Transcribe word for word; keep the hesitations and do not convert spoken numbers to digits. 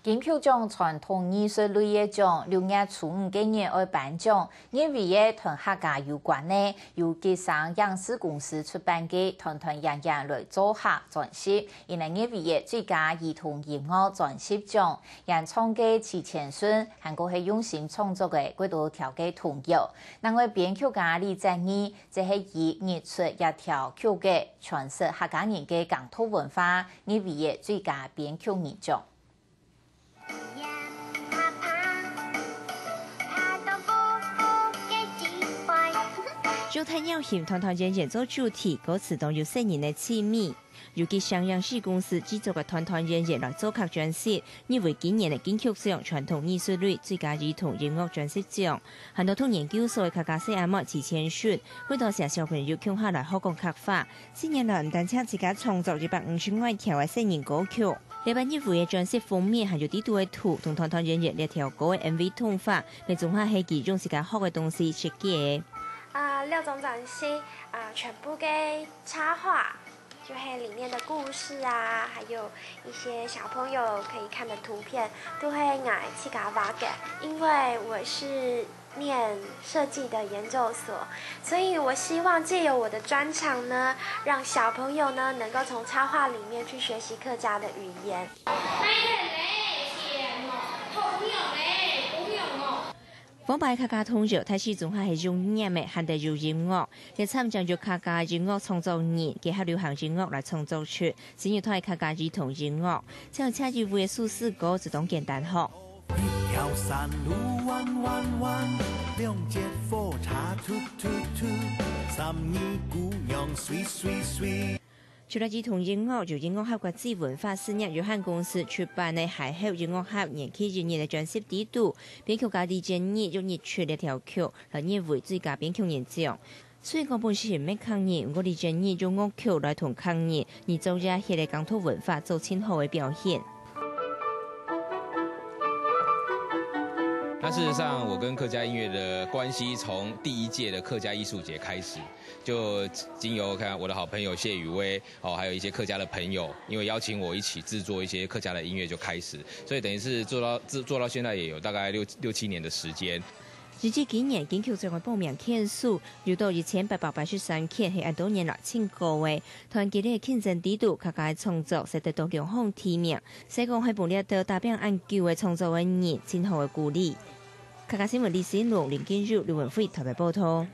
金曲獎傳統藝術類个獎，六月初五該日愛頒獎。入圍个同客家有關个，有吉生影視公司出版个《團團圓圓來做客》專輯， 因為入圍个最佳兒童音樂專輯獎，演唱个徐千順，還過係用心創作个幾多條个童謠。另外，編曲家李哲義，就係以日出這條曲个詮釋客家人个耕讀文化，入圍个最佳編曲人獎。 用大鳥型團團圓圓做主題，歌詞當有細人个趣味。由吉生影視公司製作个《團團圓圓來做客》專輯，入圍今年个金曲獎傳統藝術類最佳兒童音樂專輯獎。還有讀研究所个客家細阿妹徐千順，為著寫小朋友共下來學講客話，四年來毋單淨自家創作一百五十外條个細人歌曲， 這擺入圍个專輯封面還有裡肚个圖，同團團圓圓這條歌个M V動畫，乜總下係佢用自家學个東西設計个。啊，六種轉型，啊，全部个插畫，就係裡面的故事啊，還有一些小朋友可以看的圖片，都係𠊎自家畫个，因為我是 念設計的研究所，所以我希望藉由我的專長呢，讓小朋友呢能夠從插畫裡面去學習客家的語言。往擺客家童謠大體總下係用唸个，還得有音樂，這站將有客家音樂創作人，結合流行音樂來創作出新一代客家兒童音樂。像這一位个手勢歌就當簡單吼。 一條山路彎彎彎，兩節火車突突突，三義姑娘水水水。除了兒童音樂，由音樂盒國際文化事業有限公司出版个海后音樂盒年期一日个專輯裡肚，編曲家李哲義用日出這條曲來入圍最佳編曲人獎。 雖然講本身係客家人，毋過李哲義用樂曲來同客人，以做這歇个耕讀文化做盡好个表現。那事實上，我跟客家音樂的關係從第一屆的客家藝術節開始，就經由看我的好朋友謝宇威，哦，還有一些客家的朋友，因為邀請我一起製作一些客家的音樂就開始，所以等於是做到做做到現在也有大概六六七年的時間。 截至今年金曲獎个報名件數有到一千八百八十三件，係恁多年來盡高个。團結个競爭裡肚，客家个創作受得到兩項提名，實講係分這兜打拚恁久个創作个人盡好个鼓勵。客家新聞李新龍、林金玉、劉文輝特別報導。